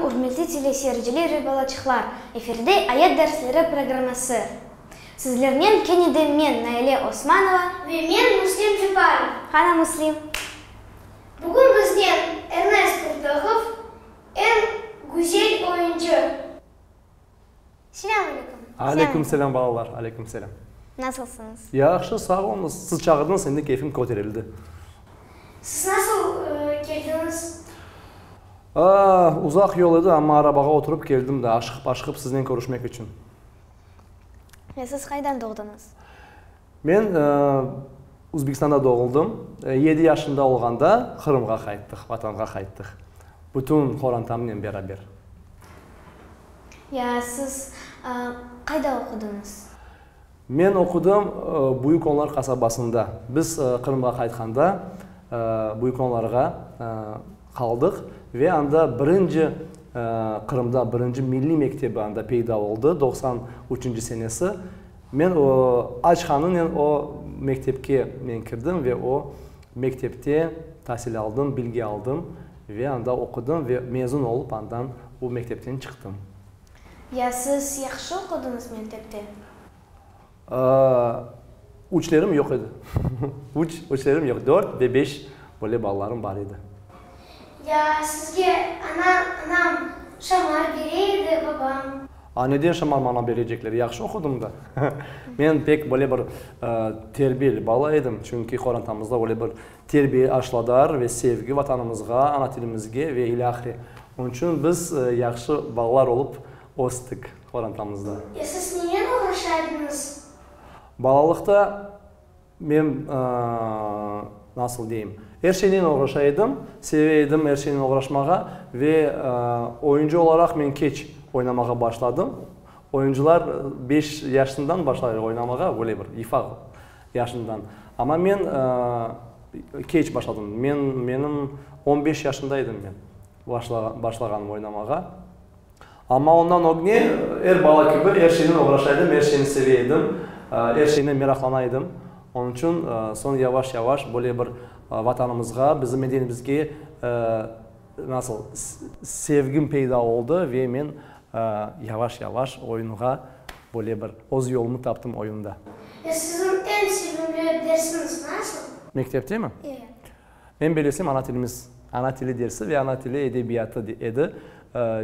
Ürmetli teleseyirciler ve balaçıqlar! Efirde Ayat dersleri programması. Sizlernen kene de men, Naile Osmanova. Ve men, Müslim Ceparov. Qana, Müslim? Bugün biznen Ernest Kurtıhov, eñ güzel oyuncı. Selâm aleyküm. Aleyküm selâm, balalar, aleyküm selâm. Nasılsıñız? Yahşı, sağ oluñız. Siz çağırdıñız, endi keyfim köterildi. Siz nasıl keldiñiz? Ah, uzaq yol edi, amma arabağa oturıp keldim de, aşıqıp-aşıqıp siznen körüşmek içün. Ve siz qaydan doğdıñız? Men Uzbekistanda doğuldım. Yedi yaşında olğanda Qırımğa qayttıq, Vatanğa qayttıq. Bütün qorantamnen beraber. Ya siz qayda oqudıñız? Men oqudım Büyük Onlar qasabasında. Biz Qırımğa qaytqanda Büyük Onlarğa qaldıq ve anda birinci Qırımda birinci milliy mektebi anda peyda oldı, 93-nci senesi. Men o açqanınen o mektepke men kirdim ve o mektepte tasil aldım, bilgi aldım ve anda oqudım ve mezun olıp andan o mektepten çıqtım. Ya siz yahşı oqudıñız mektepte? Üçlerim yoq edi. Üç, üçlerim yoq, dört ve beş böyle balalarım bar edi. Ya sizge ana, anam şamar bere edi, babam? A neden şamar maña berecekler? Yahşı oqudım da. Men pek böyle bir terbiyeli bala edim, çünki qorantamızda öyle bir terbiye aşladar ve sevgi Vatanımızğa, ana tilimizge ve ilâhre. Onıñ içün biz yahşı balalar olıp östik qorantamızda. Ya siz nenen oğraşa ediñiz? Balalıqta Men, nasıl deyim, er şeynen oğraşa edim, seve edim er şeynen oğraşmağa ve oyuncı olaraq men keç oynamağa başladım. Oyuncılar beş yaşından başlaylar oynamağa, böyle bir ifaq yaşından. Amma men keç başladım. Men, menim on beş yaşında edim men başlağanım oynamağa. Amma ondan ögne er bala kibi er şeynen oğraşa edim, er şeyni seve edim, er şeynen meraqlana edim. Onıñ içün soñ yavaş-yavaş böyle bir Vatanımızğa, bizim medeniyetimizge nasıl sevgim peyda oldı ve men yavaş-yavaş oyunğa böyle bir öz yolumı taptım oyunda. Ya siziñ eñ sevimli dersiñiz nasıl? Mekteptemi? E. Men bellesem, ana tilimiz, ana tili dersi ve ana tili edebiyatı edi.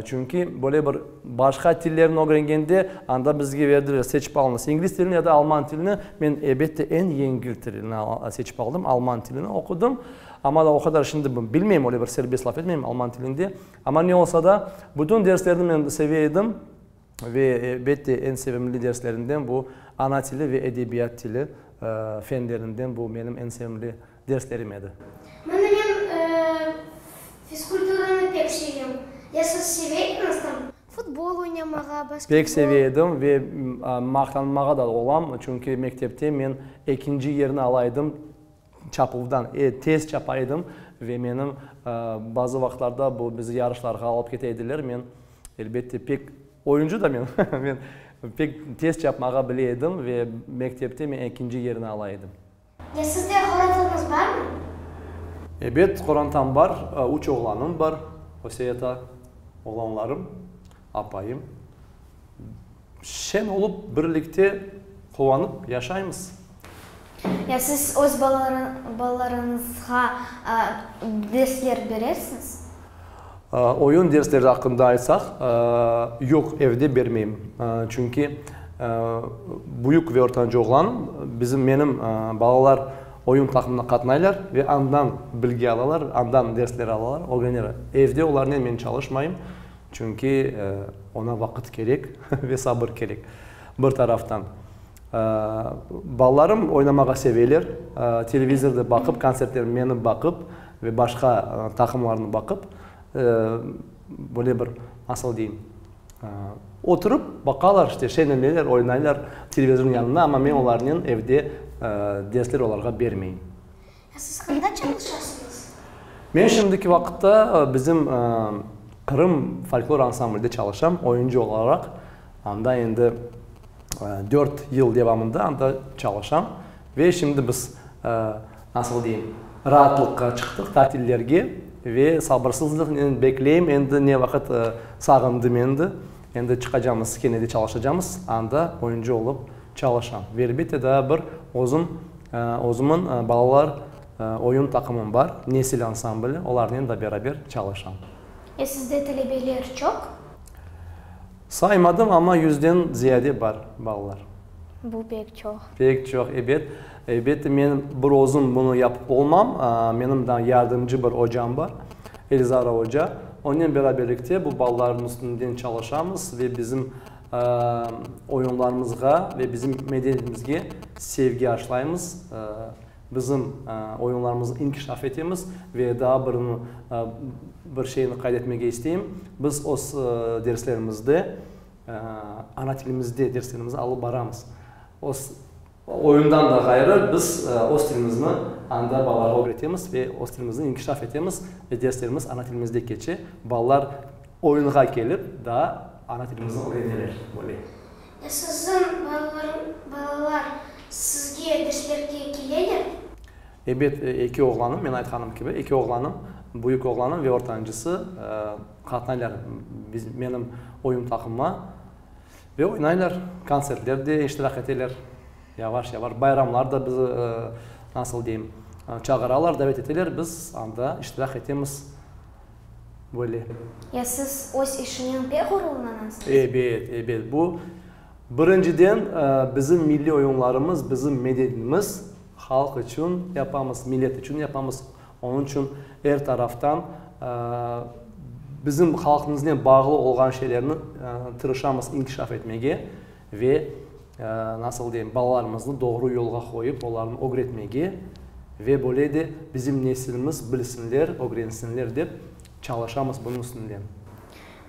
Çünki böyle bir başqa tillerni ögrengende, anda bizge berdiler, seçip alıñız, ingliz tilini ya da alman tilini. Men, elbette, eñ yengil tilini seçip aldım, alman tilini oqudım. Amma da o qadar şimdi bilmeyim, öyle bir serbest laf etmeyim alman tilinde. Amma ne olsa da, bütün derslerni men seve edim ve, elbette, eñ sevimli derslerinden bu ana tili ve edebiyat tili fenlerinden bu menim eñ sevimli derslerim edi. Mına men fizkulturanı pek sevem. Ya siz seve ediñiz tam futbol oynamağa, basketbol? Pek seve edim ve maqtanmağa da olam, çünki mektepte men ekinci yerni ala edim çapuvdan, tez çapa edim ve menim bazı vaqıtlarda bu bizi yarışlarğa alıp kete ediler, men, elbette, pek oyuncı da men, men pek tez çapmağa bile edim ve mektepte men ekinci yerni ala edim. Ya sizde qorantañız barmı? Ebet, qorantam bar. Üç oğlanım bar. Öseyata oğlanlarım, apayım. Şen olıp, birlikte quvanıp yaşaymız. Ya siz öz balalarıñızğa dersler beresiñiz? Oyun dersleri aqqında aytsaq, yoq, evde bermeyim. Çünki büyük ve ortancı oğlanım, bizim, menim balalar oyun taqımına qatnaylar ve andan bilgi alalar, andan dersler alalar, ögreneler. Evde olarnen men çalışmayım, çünki oña vaqıt kerek ve sabır kerek, bir taraftan. Balalarım oynamağa seveler, televizorda baqıp, kontsertler meni baqıp ve başqa taqımlarnı baqıp, böyle bir, nasıl deyim, oturıp baqalar, işte, şeñleneler, oynaylar televizornıñ yanında, amma men olarnen evde dersler olarğa bermeyim. Ya siz qanda çalışasıñız? Men şimdiki vaqıtta bizim Qırım folklor ansamblde çalışam, oyuncı olaraq. Anda endi dört yıl devamında anda çalışam. Ve şimdi biz. Nasıl deyim, raatlıqqa çıqtıq, tatillerge ve sabırsızlıqnen bekleyim, endi ne vaqıt sağındım endi, endi çıqacamız, kene de çalışacamız, anda oyuncı olıp çalışam. Ve elbette daa bir özüm, özümiñ balalar oyun taqımım bar, Nesil ansambli, olarnen da beraber çalışam. Ya sizde talebeler çoq? Saymadım, amma yüzden ziyade bar balalar. Bu pek çoq. Pek çoq, ebet. Elbette, men bir özüm bunı yapıp olmam. Menim daa yardımcı bir ocam bar, Elzara oca. Onen beraberlikte bu balalarnıñ üstünden çalışamız ve bizim oyunlarımızğa ve bizim medeniyetimizge sevgi aşlaymız. Bizim oyunlarımıznı inkişaf etemiz ve daa birini, bir şeyni qayd etmege isteyim, biz öz derslerimizde ana tilimizde derslerimizni alıp baramız. Öz oyundan da ğayrı, biz öz tilimizni anda balalarğa ögretemiz ve öz tilimizni inkişaf etemiz ve derslerimiz ana tilimizde keçe. Balalar oyunğa kelip, daa ana tilimizni ögreneler, böyle. Siziñ balalar sizge derslerge keleler? Ebet, eki oğlanım, men aytqanım kibi, eki oğlanım, büyük oğlanım ve ortancısı qatnaylar menim oyun taqımıma ve oynaylar, kontsertlerde iştirak eteler, yavaş-yavaş, bayramlarda bizi, nasıl deyim, çağıralar, davet eteler, biz anda iştirak etemiz. Böyle. Ya siz öz işinen pek ğururlanasız? Ebet, ebet. Bu, birinciden, bizim milliy oyunlarımız, bizim medeniyetimiz, halq içün yapamız, millet içün yapamız. Onıñ içün er taraftan bizim halqımıznen bağlı olğan şeylerni tırışamız inkişaf etmege ve, nasıl deyim, balalarımıznı doğru yolğa qoyıp, olarnı ögretmege ve böyle de bizim nesilimiz bilsinler, ögrensinler dep çalışamız bunıñ üstünden.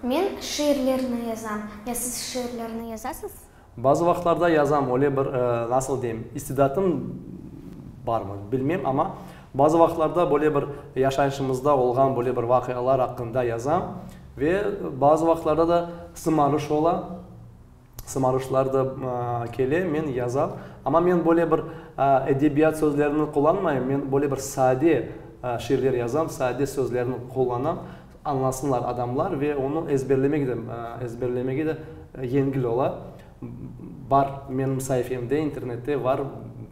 Men şiirlerni yazam. Ya siz şiirlerni yazasız? Bazı vaqıtlarda yazam, öyle bir, nasıl deyim, istidatım barmı, bilmem, amma bazı vaqıtlarda böyle bir yaşayışımızda olğan böyle bir vaqialar aqqında yazam ve bazı vaqıtlarda da sımarış ola. Sımarışlar da kele, men yazam. Amma men böyle bir edebiyat sözlerini qullanmayım, men böyle bir sade şiirler yazam, sade sözlerni qullanam, añlasınlar adamlar ve onı ezberlemek de, ezberlemege de yengil ola. Bar, menim saifemde, internette bar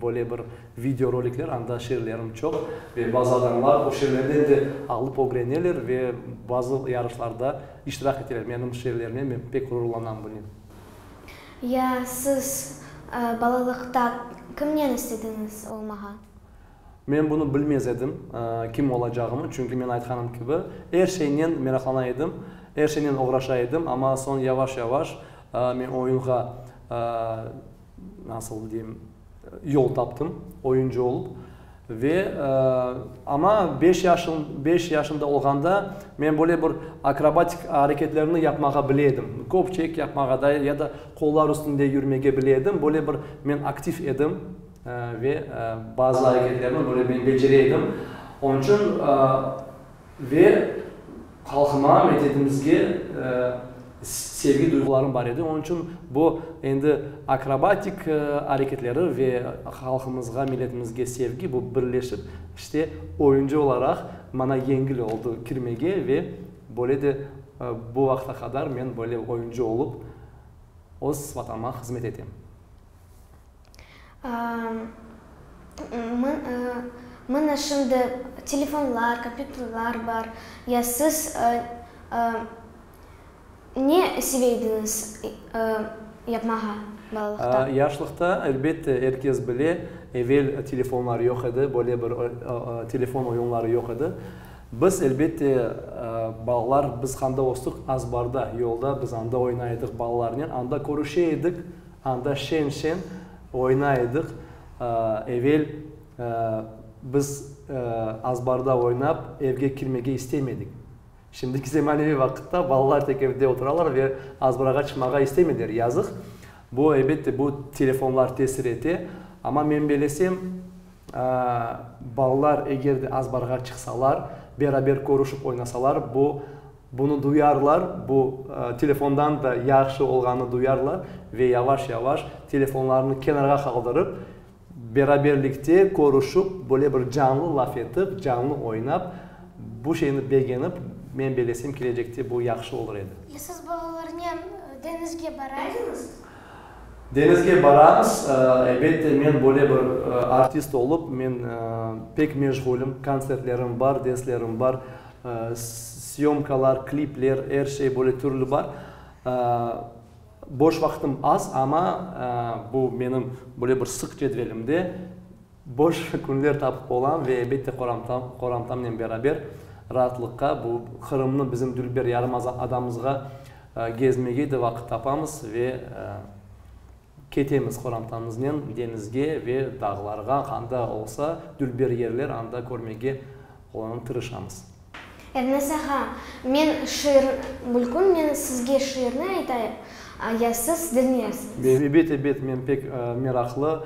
böyle bir videorolikler, anda şiirlerim çoq ve bazı adamlar o şiirlerden de alıp ögreneler ve bazı yarışlarda İştirak eteler menim şiirlerime, men pek ğururlanam bunen. Ya siz balalıqta kimnen istediñiz olmağa? Men bunı bilmez edim, kim olacağımı, çünki men aytqanım kibi, er şeynen meraqlana edim, er şeynen oğraşa edim, amma soñ yavaş-yavaş men oyunğa, nasıl deyim, yol taptım, oyuncı olıp. Ve, amma beş yaşım, beş yaşımda olğanda men böyle bir akrobatik areketlerni yapmağa bile edim. Köpçek yapmağa da ya da qollar üstünde yürmege bile edim. Böyle bir men aktiv edim ve bazı areketlerni böyle men becere edim. Onıñ içün ve halqıma, medenetimizge sevgi duyğularım bar edi. Onıñ içün bu endi akrobatik areketleri ve halqımızğa, milletimizge sevgi, bu birleşip, işte, oyuncı olaraq maña yengil oldı kirmege ve böyle de bu vaqıta qadar men böyle oyuncı olıp öz Vatanıma hızmet etem. Mına şimdi telefonlar, kompyuterlar bar. Ya siz ne seve ediñiz yapmağa balalıqta? Yaşlıqta, elbette, er kes bile, evel telefonlar yoq edi, böyle bir telefon oyunları yoq edi. Biz, elbette, balalar, biz qanda östük, azbarda, yolda biz anda oynay edik balalarnen, anda körüşe edik. Anda şeñ-şeñ oynay edik. Evel biz azbarda oynap, evge kirmege istemedik. Şimdiki zemaneviy vaqıtta balalar tek evde oturalar ve azbarğa çıqmağa istemeyler, yazıq. Bu, elbette, bu telefonlar tesir ete. Amma men belesem, balalar eger de azbarğa çıqsalar, beraber körüşip oynasalar, bu Bunı duyarlar, bu telefondan da yahşı olğanını duyarlar ve yavaş-yavaş telefonlarını kenarğa qaldırıp, Beraberlikte körüşip, böyle bir canlı laf etip, canlı oynap, bu şeyni begenip, men bellesem, kelecekte bu yahşı olur edi. Ya siz balalarnen deñizge bara ediñiz? Deñizge baramız. Elbette, men böyle bir artist olıp, men pek meşğulim, kontsertlerim bar, derslerim bar, syomkalar, klipler, er şey böyle türlü bar. Boş vaqtım az, amma bu menim böyle bir sıq cedvelimde boş künler tapıp olam ve elbette qorantam, qorantamnen beraber raatlıqqa, bu Qırımnı, bizim dülber yarım adamızğa gezmege de vaqıt tapamız ve ketemiz qorantamıznen deñizge ve dağlarğa, qanda olsa dülber yerler, anda körmege olanı tırışamız. Ernes ağa, men şiir, mülkün men sizge şiirni aytayım, ya siz diñlersiñiz. Ebet, ebet, men pek meraqlı,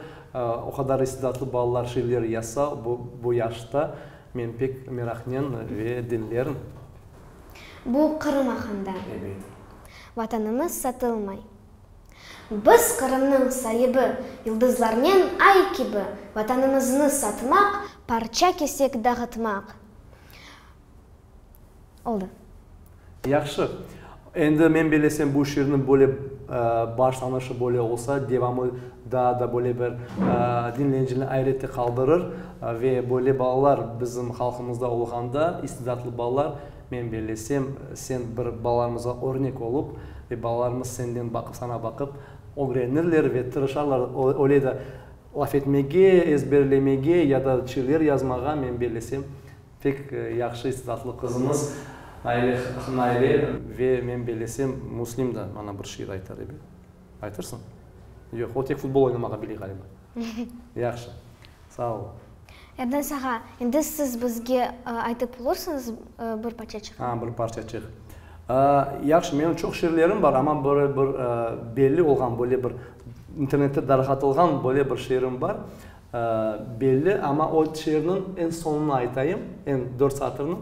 o qadar istidatlı balalar şiirler yazsa, bu, bu yaşta, men pek meraqnen ve diñlerim. Bu Qırım aqqında. Ebet. Vatanımız satılmay. Biz Qırımnıñ saibi, yıldızlarnen ay kibi, Vatanımıznı satmaq, parça-kesek dağıtmaq. Oldı. Yahşı. Endi men bellesem bu şiirniñ böyle başlanışı böyle olsa, devamı daa da böyle bir diñleyicini ayrette qaldırır ve böyle balalar bizim halqımızda olğanda, istidatlı balalar, men bellesem, sen bir balalarımızğa örnek olıp ve balalarımız senden baqıp, saña baqıp ögrenirler ve tırışarlar öyle de Laf etmege, ezberlemege ya da şiirler yazmağa, men bellesem, pek yahşı istidatlı qızımız Naile, Naile ve men bellesem, Müslim da mana bir şiir aytar, ebet? Aytırsıñ? Yoq, o tek futbol oynamağa bile ğaliba. Yahşı. Sağ ol. Ernes ağa, endi siz bizge aytıp olursıñız bir parçaçıq? Ha, bir parçaçıq. Yahşı, menim çoq şiirlerim bar, amma böyle bir belli olğan, böyle bir internette darqatılğan böyle bir şiirim bar, belli, amma o şiirniñ eñ soñunı aytayım, eñ dört satırnı.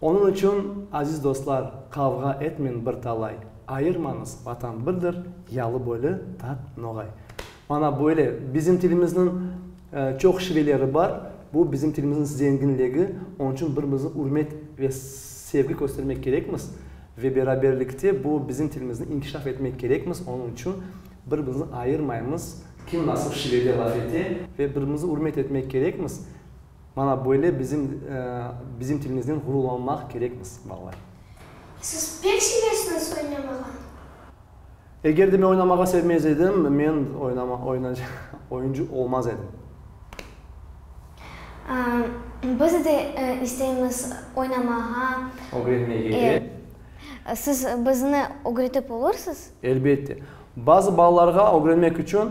Onıñ içün, aziz dostlar, qavğa etmeñ bir talay, ayırmañız, Vatan birdir, yalı boylu tat noğay. Mana böyle, bizim tilimizniñ çoq şiveleri bar, bu bizim tilimizniñ zenginligi, onıñ içün bir-birimizni ürmet ve sevgi köstermek kerekmiz ve beraberlikte bu bizim tilimizni inkişaf etmek kerekmiz, onıñ içün bir-birimizni ayırmaymız, kim nasıl şivede laf ete ve bir-birimizni ürmet etmek kerekmiz. Mana böyle bizim bizim tilimizden ğururlanmaq kerekmiz, balalar. Siz pek sevesiñiz oynamağa? Eger de men oynamağa sevmez edim, men oynama, oyuncı olmaz edim. Biz de isteymiz oynamağa. Ögrenmege. Siz bizni ögretip olursız? Elbette. Bazı balalarğa ögrenmek içün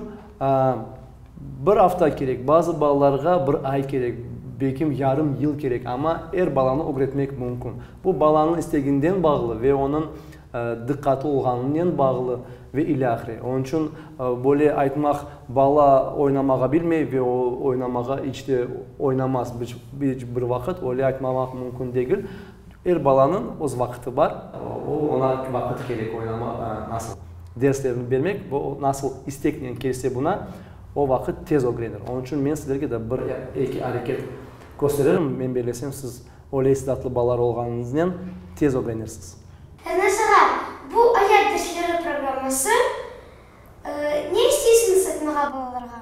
bir afta kerek, bazı balalarğa bir ay kerek, belkim yarım yıl kerek, amma er balanı ögretmek mümkün. Bu balanıñ isteginden bağlı ve onıñ diqqatlı olğanınen bağlı ve ilâhre. Onıñ içün böyle aytmaq, bala oynamağa bilmey ve o oynamağa iç de oynamaz iç bir vaqıt, öyle aytmamaq mümkün degil. Er balanıñ öz vaqıtı bar, o oña vaqıt kerek oynama, nasıl derslerni bermek, o nasıl isteknen kelse buna, o vaqıt tez ögrenir. Onıñ içün men sizlerge de bir, eki areket kösteririm, men bellesem siz öyle istidatlı balalar olğanıñıznen tez ögrenirsiz. Ernes ağa, bu Ayat dersleri programması ne isteysiñiz aytmağa balalarğa?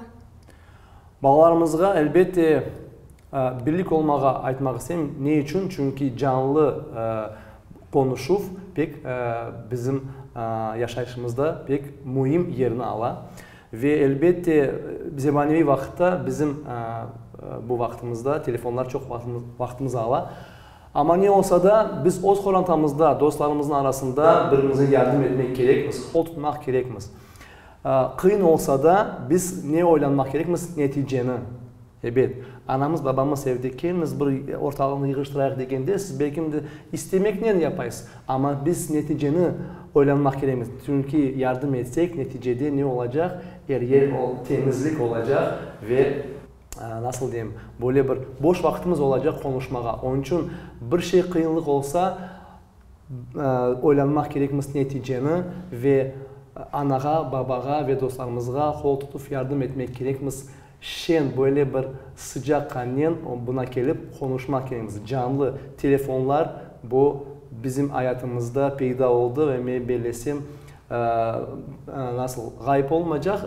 Balalarımızğa, elbette, birlik olmağa aytmaq isteyim. Ne içün? Çünki canlı qonuşuv pek bizim yaşayışımızda pek müim yerni ala. Ve, elbette, zemaneviy vaqıtta bizim bu vaqtımızda telefonlar çoq vaqtımızı ala. Amma ne olsa da, biz öz qorantamızda, dostlarımıznıñ arasında bir-birimize yardım etmek kerekmiz, qol tutmaq kerekmiz. Qıyın olsa da, biz ne oylanmaq kerekmiz? Neticeni. Ebet, anamız, babamız evde, keliñiz bir ortalıqnı yığıştırayıq degende, siz belkim de istemeknen yapaysız, amma biz neticeni oylanmaq kerekmiz. Çünki yardım etsek, neticede ne olacaq? Er yer temizlik olacaq ve, nasıl deyim, böyle bir boş vaqtımız olacaq qonuşmağa. Onıñ içün bir şey qıyınlıq olsa, Oylanmaq kerekmiz neticeni ve anağa, babağa ve dostlarımızğa qol tutuv yardım etmek kerekmiz. Şeñ, böyle bir sıcaq qannen buna kelip qonuşmaq kerekmiz. Canlı telefonlar bu bizim ayatımızda peyda oldı ve men bellesem, nasıl, ğayıp olmaycaq,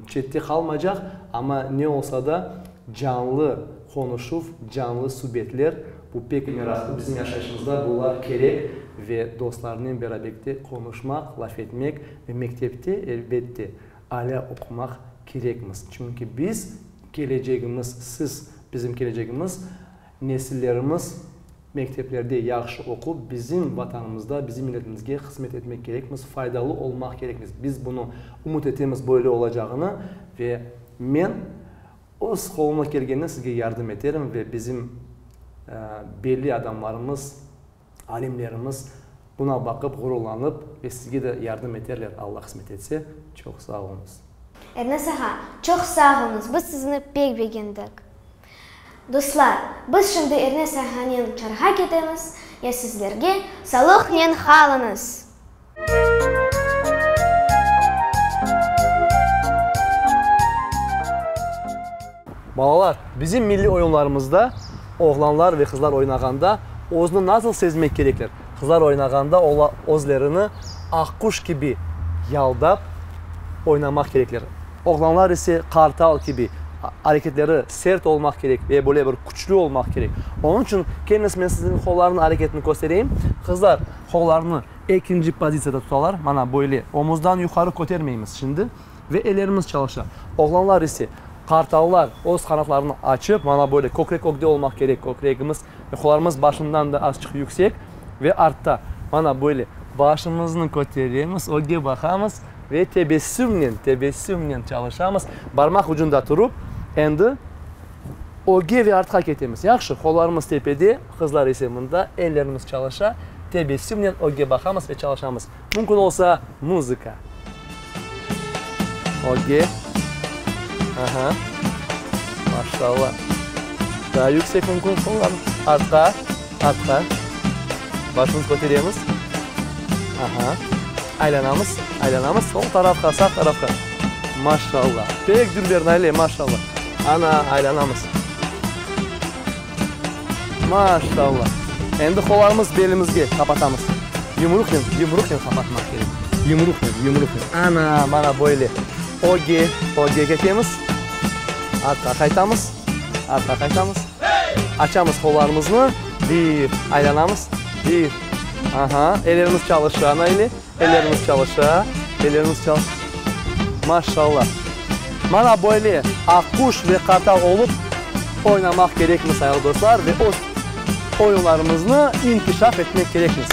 çette qalmaycaq, amma ne olsa da, canlı qonuşuv, canlı subetler, bu pek meraqlı, bizim yaşayışımızda bular kerek ve dostlarnen beraberlikte qonuşmaq, laf etmek ve mektepte, elbette, alâ oqumaq kerekmiz. Çünki biz, kelecegimiz, siz, bizim kelecegimiz, nesillerimiz mekteplerde yahşı oqup, bizim Vatanımızda, bizim milletimizge hızmet etmek kerekmiz, faydalı olmaq kerekmiz. Biz bunı ümüt etemiz böyle olacağını ve men öz qolumdan kelgeni sizge yardım eterim ve bizim belli adamlarımız, Alimlerimiz buna baqıp ğururlanıp ve sizge de yardım eterler, Alla qısmet etse. Çoq sağ oluñız. Ernes ağa, çoq sağ oluñız, biz sizni pek begendik. Dostlar, biz şimdi Ernes ağanen çarğa ketemiz ve sizlerge salıqnen qalıñız! Balalar, bizim milliy oyunlarımızda oğlanlar ve qızlar oynağanda özüni nasıl sezmek kerekler? Qızlar oynağanda olar özlerini aqquş kibi yaldap oynamaq kerekler. Oğlanlar ise qartal kibi areketleri sert olmaq kerek ve böyle bir küçlü olmaq kerek. Onıñ içün keliñiz men sizlerge qollarnıñ areketini köstereyim. Qızlar qollarını ekinci pozitsiyada tutalar, mana böyle, omuzdan yuqarı kötermeymiz şimdi ve ellerimiz çalışa. Oğlanlar ise, qartallar öz qanatlarını açıp, mana böyle kökrek ögde olmaq kerek, kökregimiz ve qollarımız başından da azçıq yüksek ve artta, mana böyle başımıznı köteremiz, ögge baqamız ve tebessümnen, tebessümnen çalışamız, barmaq ucunda turıp, endi ögge ve artqa ketemiz. Yahşı, qollarımız tepede, qızlar ise mında, ellerimiz çalışa, tebessümnen ögge baqamız ve çalışamız. Mümkün olsa, muzıka. Ögge. Aha. Maşallah. Daa yüksek mümkün qollar. Artqa, artqa. Başımız köteremiz. Aha. Aylanamız, aylanamız. Sol tarafqa, sağ tarafqa. Maşallah. Pek dülber, Naile, maşallah. Ana, aylanamız. Maşallah. Endi qollarımız belimizge qapatamız. Yumruqnen, yumruqnen qapatmaq kerek. Yumruqnen, yumruqnen. Ana, mana böyle. Ögge, ögge ketemiz. Artqa qaytamız. Artqa qaytamız. Açamız qollarımıznı. Bir, aylanamız. Bir. Aha, ellerimiz çalışa, Naile. Ellerimiz çalışa, ellerimiz çalışa. Maşallah. Mana böyle aqquş ve qartal olıp oynamaq kerekmiz, sayğılı dostlar, ve öz oyunlarımıznı inkişaf etmek kerekmiz.